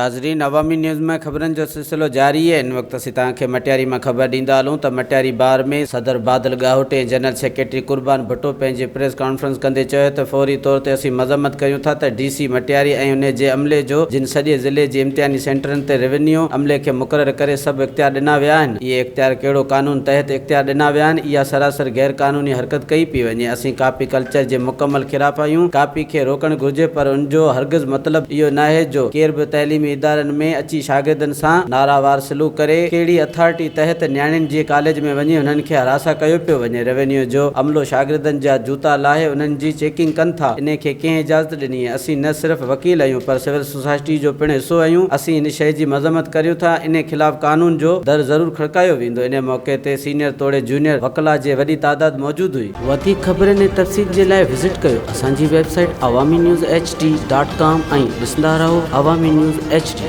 ناظرين عوامي نيوز ۾ خبرن جو سلسلو جاري آهي هن وقت اسين توهان کي مٽياري مان خبر ڏيندا هلون ته مٽياري بار ۾ صدر بادل ڳاهوٽي ۽ جنرل سيڪريٽري قربان ڀٽو پنهنجي پريس ڪانفرنس ڪندي چيو ته فوري طور تي اسين مذمت ڪريون ٿا ته ڊي سي مٽياري ۽ انهي جي عملي جو جن سڄي ضلعي جي امتحاني سينٽرن تي روينيو عملي کي مقرر ڪري سڀ اختيار ڏنا ويا آهن اهي اختيار ڪهڙو قانون تحت اختيار ڏنا ويا آهن اها سراسر غير قانوني حرڪت ڪئي پئي وڃي اسين ڪاپي ڪلچر جي مڪمل خلاف آهيون ڪاپي کي روڪڻ گهرجي پر ان جو هرگز مطلب اهو ناهي جو ڪير به تعليمي ادارن ۾ اچي شاگردن سان ناراوار سلوڪ ڪري، ڪهڙي اٿارٽي تحت نياڻين جي ڪاليج ۾ وڃي انهن کي هراسان ڪيو پيو وڃي، روينيو جو عملو شاگردن جا جوتا لاهي انهن جي چيڪنگ ڪن ٿا، انهي کي ڪنهن اجازت ڏني، اسين نه صرف وڪيل آهيون پر سول سوسائٽي جو پڻ حصو آهيون، اسين ان شيء جي مذمت ڪريون ٿا، انهي خلاف قانون جو در ضرور کڙڪايو ويندو، انهي موقعي تي سينيئر توڙي جونيئر وڪلا جي وڏي تعداد موجود هئي. وڌيڪ خبرن ۽ تفصيل جي لاء وزٽ ڪيو اسان جي website Awami news H D dot com ۽ ڏسندا رهو عوامي نيوز ايڇ.